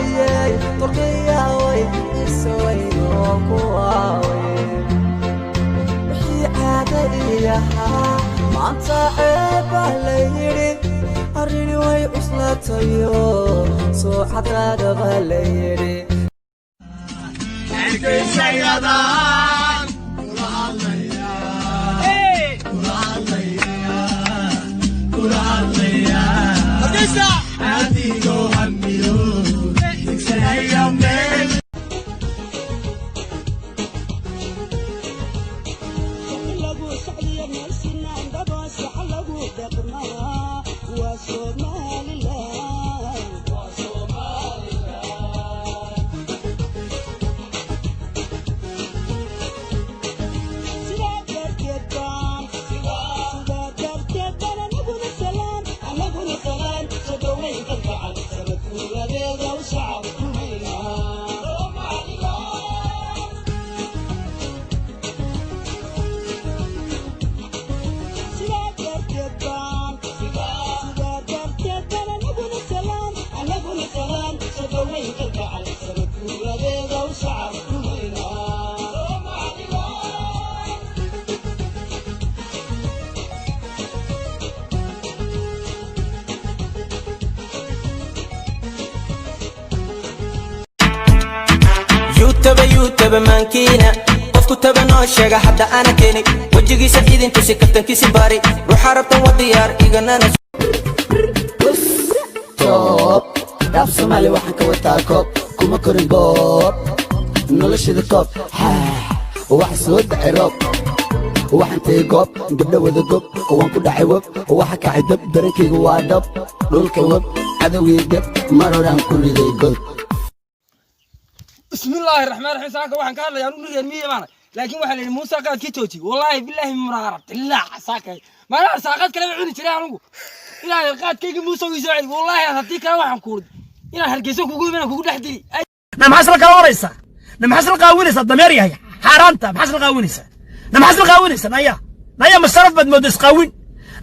Waayey tolkayaway iswayno kuwaaway wixii caada iyahaa maanta ceebbaa la yidhi, arrini way cuslaatayo soo cadaadaba la yidhi. Hargeysayadaan kula hadlayaa, kula hadlayaa, kula hadlayaa. Hargeysa adigoo hamiyo higsanaya meel. Lagu socdiyo meelsinaan dhabo sax lagu dhaqmaa waa Somaliland. Sidaa darteed baan, sidaa darteed baan anaguna salaan, anaguna salaan soo dhaweyn kalgacal sanad guuradeeda u shacab kumaynaa. Sidaa darteed baan, sidaa darteed baan anaguna salaan, anaguna salaan soo dhaweyn kalgacal sanad guuradeeda u shacab kumaynaa. Yuutaba yuutaba maankiina qofku taba noo sheega, hadda ana keenay wejigiisa idin tusi, kaftankiisi bari ruuxa rabtan wa diyaar iganana. Toob dhaaf Soomaali, waxaan ka wataa koob, kuma korin boob noloshada koob. Waxa soo dacay roob, waxaan tegey goob gabdho wada gob, waan ku dhacay web, waxa kacay dab, darankaygu waa dhab, dhulka web, cadowgii gab, mar horaan ku riday god. Bismillaahi raxmaan raxiim. Saaka waxaan ka hadlayaa anu reer miyi baana, laakiin waxaa la yidhi Muuse qaadkii jooji. Wallaahi bilaahi muraarab dilaaca saakay maanaha saaqad kale ba cuni jiray anigu. Inaan qaadkayga Muuse ii soo celi, wallaahi haddii kale waxaan kuuri inaan Hargeysa kugu iman kugu dhex dili. Na maxaas la kala oraysaa? Na maxaas la qaawinaysaa? Dameer yahay xaaraanta, maxaas la qaawinaysaa? Na maxaas la qaawinaysaa? Naya naya, ma sharaf baad moodda isqaawin?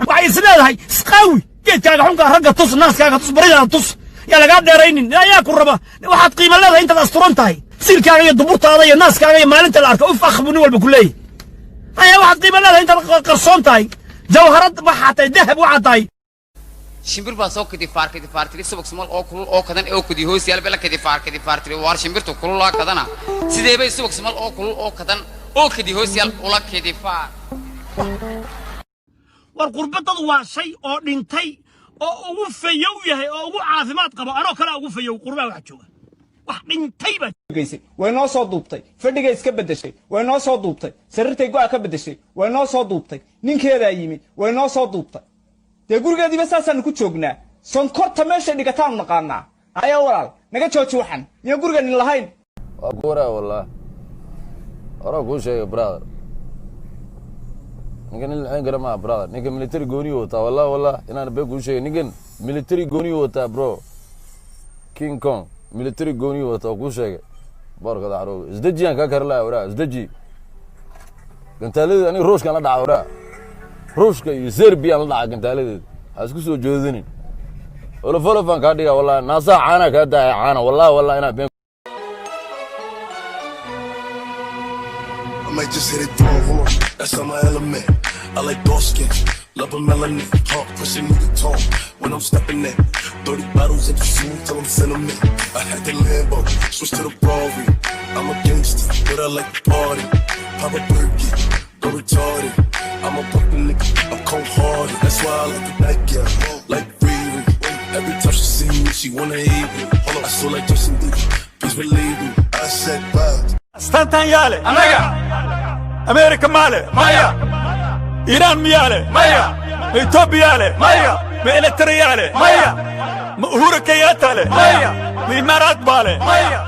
Waxay is leedahay isqaawi, geedkaaga xunkaa ragga tus, naaskaaga tus, baridaada tus, yaa lagaa dheeraynin. Ayaa ku raba? Waxaad qiimo leedahay intaad asturan tahay, siilkaaga iyo duburtaada iyo naaskaaga iyo maalinta la arko uf akh buu nin walba ku leeyahay. Ayaa waxaad qiimo leedahay intaad qarsoon tahay. Jawharad waxaa tahay, dahab waxaa tahay. Shimbir baa soo kidi faar kidi faar tiri, subag sumal oo kulul oo kadan oo kudi hoos yaal bela kidi faar kidi faar tiri. Waar shimbirtu kululaa kadana, sidee bay subag sumal oo kulul oo kadan oo kidi hoos yaal ula kidi faar? War qurbadadu waa shay oo dhintay oo ugu fayow yahay oo ugu caafimaad qabo, anoo kale ugu fayow qurbaha wax jooga, wax dhintay baa. Geysay, way noo soo duubtay. Fadhigay iska beddeshay, way noo soo duubtay. Sariirtay go'a ka beddeshay, way noo soo duubtay. Ninkeedaa yimi, way noo soo duubtay. Dee gurigeediiba saasaanu ku joognaa. Sonkorta meeshay dhigataanu naqaanaa. Haya walaal, naga jooji waxan, miyaan guriganin lahayn? Waa ku waraa, wallah horaa kuu sheegay, brother. Ninkan nin laxayn kara maaha, brother. Ninka military gooniyu wataa. Wallah wallah inaan been kuu sheegay, ninkan military gooniyu wataa, bro. King Kong military gooniyu wataa, waa kuu sheegay. Boorka daxrooga isdejiyaan kaa kari lahaa. Waraa isdeji, gantaaladeed aniga Ruushkaan la dhaca. Waraa Ruushka iyo Serbiyaan la dhaca gantaaladeed. Ha isku soo joodinin, olofolofaan kaa dhigaa. Wallahi naasaha caana kaa daaya caana. Wallahi wallahi inaan been. I might just hit it through. That's on my element. I like dark skin, love a melanin. Hard pushing me to talk when I'm stepping in. 30 bottles at the shoe till I'm sentiment. I had the Lambo, switch to the Rari. I'm a gangster, but I like to party. Pop a perky, go retarded. I'm a fucking nigga, I'm cold hearted. That's why I like the back, yeah, like Riri. Every time she see me, she wanna eat me. Hold on, I feel like Justin Bieber. Please believe me. I said bye. Astaantan yaa leh? Annaga. Ameerika maa leh? Maya. Iiraan miyaa leh? Maya. Ma Etoobiyaa leh? Maya. Ma Eritreyaa leh? Maya. Ma Uhuru Kenyatta leh? Maya. Ma Imaaraat baa leh? Maya.